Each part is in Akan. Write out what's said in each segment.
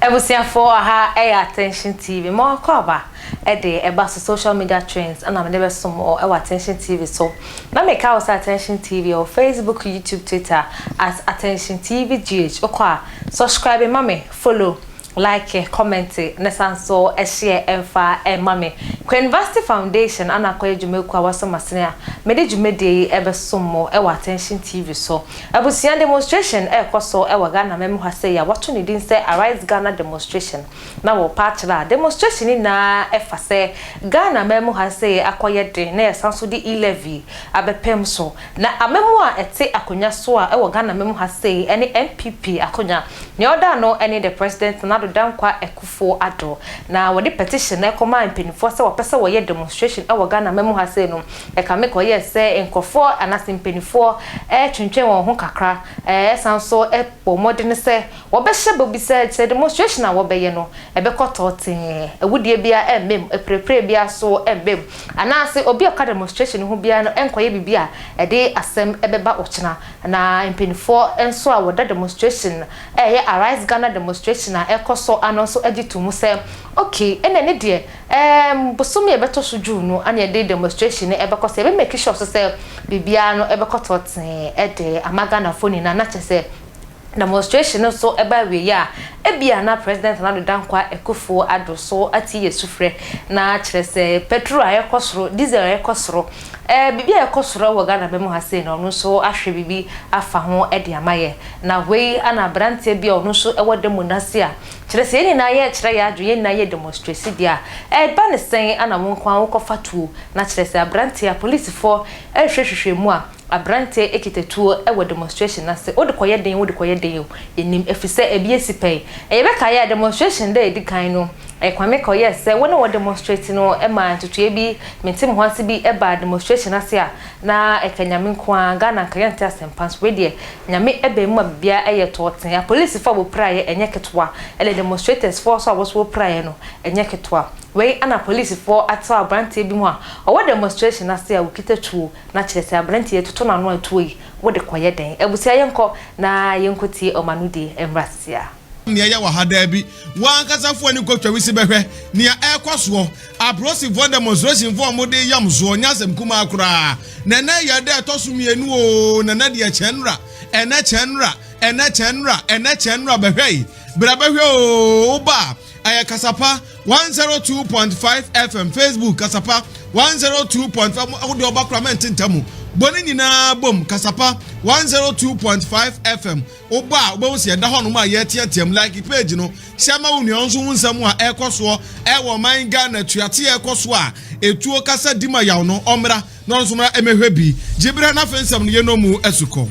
Abusuafoɔ, aha ɛyɛ Attention TV. Mo akɔ aba ɛde ɛba so. Social media trends ɛna mede bɛsom wɔ ɛwɔ Attention TV so. Na meka wɔ sɛ Attention TV wɔ Facebook, YouTube, Twitter at Attention TV GH. Wokɔ a, subscribe ma me, follow, like, comment, ne san so ɛhyɛ ɛmfa ɛma me. University Foundation ana akɔyɛ dwumakuo a wɔasɔ masene a mede dwumadie yi ɛbɛsom mo ɛwɔ Attention TV so. Abusua, demonstration ɛrekɔ so ɛwɔ Ghana mɛmu ha sɛ yɛ a wɔato ne din sɛ Arise Ghana demonstration. Na wɔpa akyerɛ a, demonstration nyinaa ɛfa sɛ Ghana mɛmu ha sɛ akɔyɛ den na yɛsan so de e-levy abɛpɛm so. Na amamu a ɛte akonnwa so a ɛwɔ Ghana mɛmu ha sɛ ɛne NPP akonnwa, nea ɔda no ɛne the President Nana Addo Dankwa Akufo Addo, na wɔde petition ɛkɔma mpanimfoɔ sɛ wɔpɛ sɛ wɔyɛ demonstration ɛwɔ Ghana mɛmu ha sɛ no, ɛka me kɔyɛ sɛ nkurɔfoɔ anaasɛ mpanimfoɔ ɛtwentwɛn wɔn ho kakra, ɛsan so ɛbɔ mmɔden sɛ wɔbɛhyɛ bɔ bi sɛ demonstration a wɔbɛyɛ no ɛbɛkɔ tɔɔtee, awudie bia ɛmmɛm, apirapira bia so ɛmmɛm, anaasɛ obi a ɔka demonstration ho biara no ɛnkɔyɛ biribi a ɛde asɛm ɛbɛba ɔkyena. Na mpanimfoɔ nso a wɔda demonstration, ɛyɛ Arise Ghana demonstration a ɛkɔ so ano nso, agye to mu sɛ okay, ɛna ne deɛ bosom yɛ bɛtɔ so June no ana yɛde demonstration no ɛbɛkɔ so, yɛbɛ make sure so sɛ biribiara no ɛbɛkɔ tɔɔtee ɛde ama Ghanafoɔ nyinaa. Na kyerɛ sɛ demonstration no nso ɛba awie a, ebia na President Nana Addo Dankwa Akufo Addo so ate yɛ sufrɛ, na kyerɛ sɛ petrol a ɛkɔ soro, diesel a ɛkɔ soro, biribi a ɛkɔ soro wɔ Ghana bɛmu ha sei na ɔno nso ahwɛ biribi afa ho ɛde ama yɛ. Na wei ana aberanteɛ bi a ɔno nso ɛwɔ demo n'ase a kyerɛ sɛ yɛn nyinaa yɛrekyerɛ yɛ adwo, yɛn nyinaa yɛ demonstrate deɛ a ɛba ne sɛn ana wɔn nko ara wɔkɔfa tuo. Na kyerɛ sɛ aberanteɛ a polisifoɔ ɛrehwehwɛ mu a, aberanteɛ ekita tuo ɛwɔ demonstration n'ase, wode kɔyɛ den, wode kɔyɛ den o, yɛnim efi sɛ ebi esi pɛn. Ɛyɛ bɛka yɛ a demonstration dɛ edi kan no, ɛkwame kɔyɛ sɛ wɔn a wɔ demonstrate no ɛma ntutuo bi mente mo ho ase bi ɛba demonstration ase a, na ɛka Nyame nko ara, Ghana nka yɛnte asɛmpa nso. Wei deɛ, Nyame ɛbɛn mu a biribiara ɛyɛ tɔɔten. Apolisifoɔ a wɔpiraeɛ ɛnyɛ ketewa, ɛna demonstrators foɔ nso a wɔso wɔpiraeɛ no ɛnyɛ ketewa. Wei ana polisifoɔ atew aberanteɛ bi mu a ɔwɔ demonstration ase a wɔkita tuo. Na kyerɛ sɛ aberanteɛ toto n'ano atuo yi, wode kɔyɛ dɛn? Abusua, yɛnkɔ na yɛnkɔ tie ɔma no die mmra sisia. Nea ɛyɛ wɔ ha daa bi, wɔn ani kɔtwa wisi bɛhwɛ nea ɛrekɔ soɔ. Apolisifoɔ demonstration foɔ a wɔde yam soɔ nyɛ asɛm kumaa koraa. Na ɛnɛ yɛ dɛ ɛtɔ so 2 o. Na ɛnɛ deɛ kyɛn nra, ɛnɛ kyɛn nra, ɛnɛ kyɛn nra, ɛnɛ kyɛn nra. Bɛhwɛ yi, bra bɛhwɛ o. Ba ɛyɛ Kasapa 102.5 FM, Facebook Kasapa 102.5. Wode ɔba kora mɛnte ntamu bɔ ne nyinaa bom. Kasapa 102.5 FM, wobɔ a, wobɛhu sɛ yɛda hɔnom a yɛteateam. Like page no, hyɛ ma wo nua nso ho nsɛm a ɛrekɔ soɔ ɛwɔ ɔman Ghana, tuate ɛrekɔ so a etuo kasa di ma yaw no, ɔmmra na ɔno nso mmra ɛmɛhwɛ bi. Gye berɛ na afei nsɛm no yɛnɔ mu asukɔ.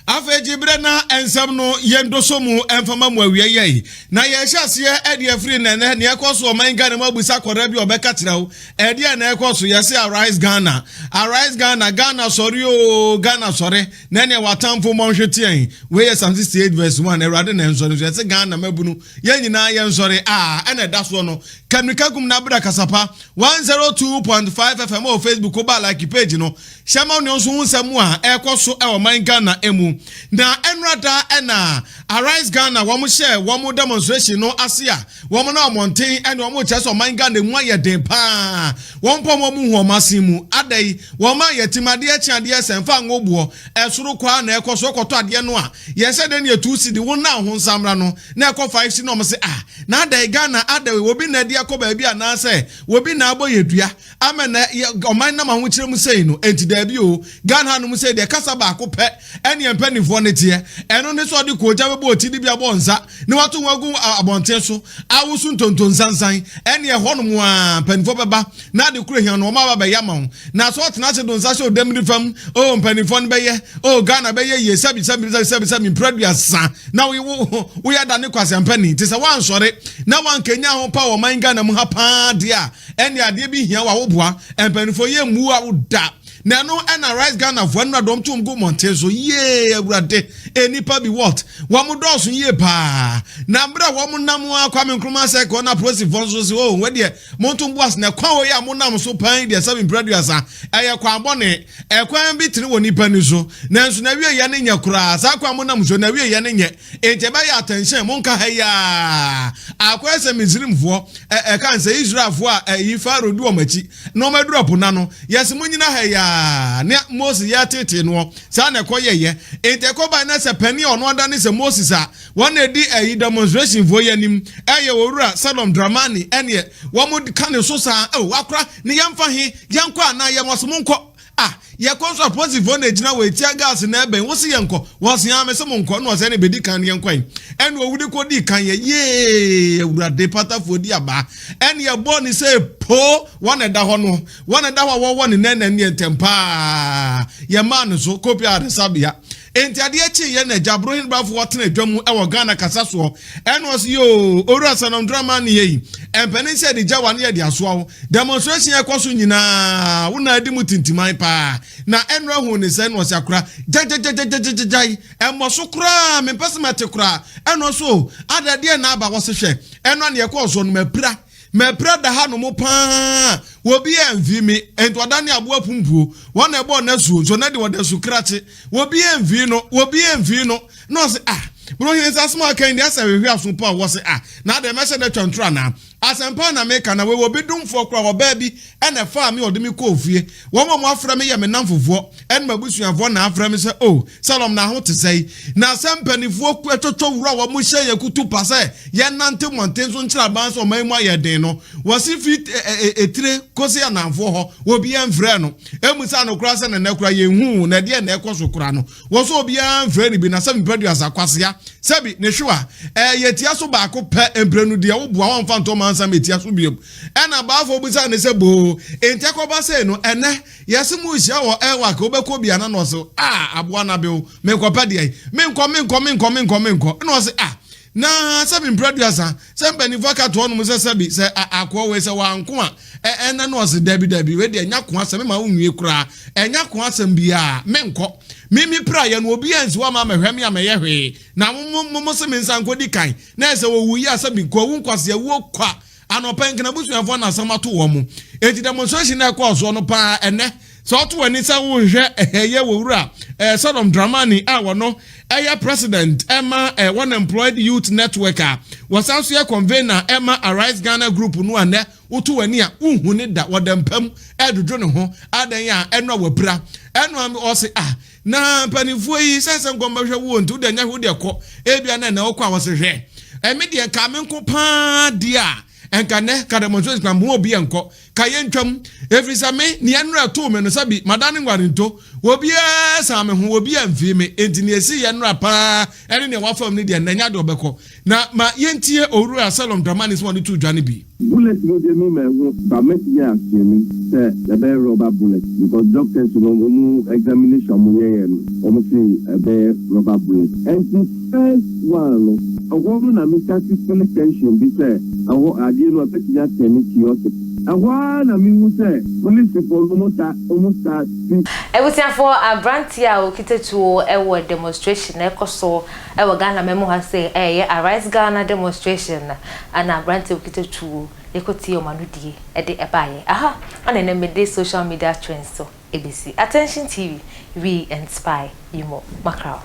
Afei gye berɛ na nsɛm no yɛndoso mu ɛmfama mu awie yɛi na yɛhyɛ aseɛ ɛde afiri nɛnɛ nea ɛkɔ so ɔman Ghana mu. Abusa akɔda bi a ɔbɛka kyerɛ wo ɛdeɛ na ɛkɔ so. Yɛsɛ Arise Ghana, Arise Ghana, Ghana sɔre o, Ghana sɔre na ɛneɛ watamfo mmɔnhwe teɛn. Wei yɛ Psalm 68 verse 1. Awurade na ɛnsɔre nso yɛsɛ Ghana mabunu, yɛn nyinaa yɛnsɔre a ɛna ɛda soɔ no. Kamirika gum na abira Kasapa 102.5 FM wɔ Facebook. Woba, like page no, hyɛ ma wo nso ho nsɛm a ɛrekɔ so ɛwɔ man Ghana mu. Na ɛnrada ɛna Arise Ghana wɔn hyɛ wɔn demonstration no ase a wɔn na ɔmɔnten ɛne wɔn kyerɛ sɛ ɔman Ghana mu ayɛ den paa. Wɔn pɔ wɔn mu hu wɔn asen mu ada yi, wɔn a yɛtim adeɛ kye adeɛ sɛ nfa ngo boɔ ɛsoro kɔ a na ɛkɔ so kɔtɔ adeɛ no a yɛsɛ de ne etu si de wɔn na ho nsamra no na ɛkɔ 5 si na wɔn sɛ ah, na ada yi Ghana ada yi, obi na ɛde akɔ baabi anaasɛ obi na abɔ yɛ dua ama na ɔman nam ahokyerɛ mu sɛyi no. Enti daabi o, Ghana hanom sɛ deɛ kasa baako pɛ ɛne mpanimfoɔ no teɛ, ɛno ne sɛ ɔde koogya bɛbɔ. wobɛbɔ ɔti de bi abɔ nsa na wato ho agu abɔnten so awoso ntonto nsansan ɛne ɛhɔ nom a mpanimfoɔ bɛba na ade koro hia no wɔn aba bɛyɛ ama wo. Na sɛ ɔtena ase do nsa hyɛ ɔdam nifa mu, oh, mpanimfoɔ no bɛyɛ, oh, Ghana bɛyɛ yie, sɛbi sɛbi sɛbi sɛbi sɛbi mprɛduasa na wo woyɛ da ne kwaseampani. Nti sɛ woansɔre na woankanya ho pa wɔ ɔman Ghana mu ha paa deɛ a, ɛne adeɛ bi hia wo a woboa mpanimfoɔ yɛ mmu a wo da. Na ɛno ɛna Rice Ghanafoɔ ɛnora dɔm tom gu mmɔnten so yie. Awurade, nnipa bi what wɔn dɔɔso yie paa. Na mmerɛ a wɔn nam a Kwame Nkrumah sɛ kɔ na apolisifoɔ nso sɛ, oh, wɔdeɛ monto mbo ase na kwan wɔ yi a monam so paa yi deɛ, sɛbi mprɛduasa, ɛyɛ kwan bɔne. Ɛkwan bi tene wɔ nipa ni so, nanso na wie yɛ ne nyɛ koraa. Saa kwan monam so na wie yɛ ne nyɛ, enti ɛbɛyɛ atɛnhyɛn monka ha yi a akɔyɛ sɛ Misrimfoɔ ɛka sɛ Israelfoɔ a ɛyi Farao di wɔn akyi na wɔn aduru ɛpo n'ano, yɛsɛ mo nyina ha yi a ne Moses yɛ tete noɔ. Saa na ɛkɔ yɛyɛ. Enti ɛkɔ ba na sɛ panin a ɔno ada ne sɛ Moses a wɔn na edi ɛyi demonstration foɔ yi anim, ɛyɛ Owura Salom Dramani, ɛneɛ wɔn ka ne so saa, ɛwɔ wakora ne yɛmfa he yɛnkɔ anaa yɛn wɔsɛ mo nkɔ ah, yɛkɔ nso apolisifoɔ na egyina wɔ etia gas na ɛbɛn wosi yɛn nkɔ. Wɔsi ame sɛ mo nkɔ na ɔsɛ ne bedi kan yɛn kwan. Ɛna owuri kɔ di kan yɛ yee, Awurade, patafoɔ di aba ɛne ɛbɔ ne sɛ po wɔn ɛda hɔ no, wɔn ɛda hɔ a wɔwɔ ne nan na ɛneɛ ntɛm paa yɛ maa no so kopi aresabea. Enti adeɛ kye yɛ na agya Abrohene Bafo ɔtena adwa mu ɛwɔ Ghana kasa soɔ, ɛna ɔsi yoo, Owura Sanom Dramani yɛ yi mpanin sɛ ɛde gya wa ne yɛde asoa wo. Demonstration ɛkɔ so nyinaa wo na adi mu tintiman paa. Na ɛnora hu ne sɛ na ɔsi akora gyagyagyagyagyagyagyae ɛmmɔ so koraa, mempɛ sɛ mɛte koraa. Ɛna ɔso adadeɛ na aba wɔse hwɛ ɛno a neɛ ɛkɔɔ soɔ no, mapira mapira da ha nom paa, wɔbi ɛmfi me. Nti ɔda ne aboa pumpuo wɔn na ɛbɔɔ n'asuo nso na de wɔda su krakye, wɔbi ɛmfi no, wɔbi ɛmfi no. Na ɔse ah, Burohene, sɛ asɛm a aka yi deɛ asɛ hwehwɛ aso pa. Wɔ se ah, na adeɛ mɛhyɛ no atwa ntoro anaa? Asɛmpa na meka. Na wei obi domfoɔ koraa, ɔbaa bi ɛna ɛfaa me ɔde me kɔɔ fie. Wɔn a wɔafrɛ me yɛ me nnamfofoɔ ɛne m'abusuafoɔ na afrɛ me sɛ, oh, Salom, na ho te sɛn? Na sɛ mpanimfoɔ twotwo wura a wɔhyɛ yɛn kutu pa sɛ yɛnnante mmɔnten so nkyerɛ aban sɛ ɔman mu ayɛ den no, wɔse firi etire kɔsi ananfoɔ hɔ, obiara mfrɛɛ no mmisaa no koraa sɛ nɛnɛ koraa yɛnhuu wo, na ɛdeɛn na ɛkɔ so koraa no. Wɔ so obiara mfrɛ no bi. Na sɛ mprɛduasa kwasea sɛbi ne hwewa ɛyɛ tia so baako pɛ mprenu deɛ woboa wɔmfa ntɔ mansa mɛtia so biom. Ɛna baafo bisa ne sɛ boo, enti ɛkɔba sei no ɛnɛ yɛse mo nhyia wɔ Elwak, wobɛkɔ bi ana? Na ɔse ah, aboa no abew, menkɔpɛ deɛ menkɔ menkɔ menkɔ menkɔ menkɔ. Ɛna ɔse ah, na sɛbi mprɛduasa sɛ mpanimfoɔ aka toɔ nom sɛ sɛbi sɛ akoa wei sɛ wanko a ɛnɛ no. Ɔse dabi dabi, wei deɛ ɛnya ko asɛm ma wonwie koraa, ɛnya ko asɛm biara menkɔ. Mimi pra yɛ no, obi ansi hɔ ama mɛhwɛ me a mɛyɛ hwee na mo mo se me nsa nkɔdi kan na ɛsɛ wɔwu yi a sɛbi nkɔwu nkwasea wuo kwa anɔpɛ nkena busuafoɔ na asɛm ato wɔn mo. Enti demonstration na ɛkɔɔ soɔ no paa ɛnɛ, sɛ ɔto w'ani sɛ wohwehwɛ ɛyɛ wɔ wura Sodom Dramani a wɔno ɛyɛ president ɛma Unemployed Youth Network a wɔsan so yɛ convener ɛma Arise Ghana Group no a, nnɛ woto w'ani a wohu ne da wɔda mpam ɛdwodwo ne ho adan a ɛno a wapira. Ɛno a ɔse ah, na mpanimfoɔ yi sɛ nkɔm bɛhwɛ wo nti wode anya hwɛ wode kɔ ebia na ɛnɛ wokɔ a wɔse hwɛ ɛme deɛ ka me nko paa deɛ a ɛnka nɛ ka demonstration ka mo obi ɛnkɔ ka yɛntwam, ɛfiri sɛ me neɛ nnora ɛtoo me no sɛbi madane nwarento, obiara san me ho, obi amfii me. Enti neɛ ɛsi yɛ nnora paa ɛne neɛ wafam no deɛ nnɛ nya deɛ ɔbɛkɔ. Na ma yɛntie Owura Salom Dramani sɛ wɔde too dwa no bi. Bullet no deɛ mi ma ɛho ba mɛtumi assume sɛ ɛbɛyɛ rubber bullet because doctors no wɔn examination wɔn yɛyɛ no, wɔn se ɛbɛyɛ rubber bullet. Ɛnti first one no, ɛhɔ no na me start feel tension bi sɛ ɛhɔ adeɛ no ɛbɛtumi atɛn me chaotic. Ɛhɔ ara na mehu sɛ polisifoɔ no wɔn ta wɔn start ti. Abusuafoɔ, aberanteɛ a ɔkita tuo wɔ demonstration na ɛkɔ so wɔ Ghana mɛmu ha sɛ ɛyɛ Arise Ghana demonstration na aberanteɛ a ɔkita tuo yɛkɔtie ɔmo ano die de ɛbaeɛ. Aha ɛna ɛnɛ mede social media trends so ɛbɛsi. Attention TV, we inspire you more. Makraw.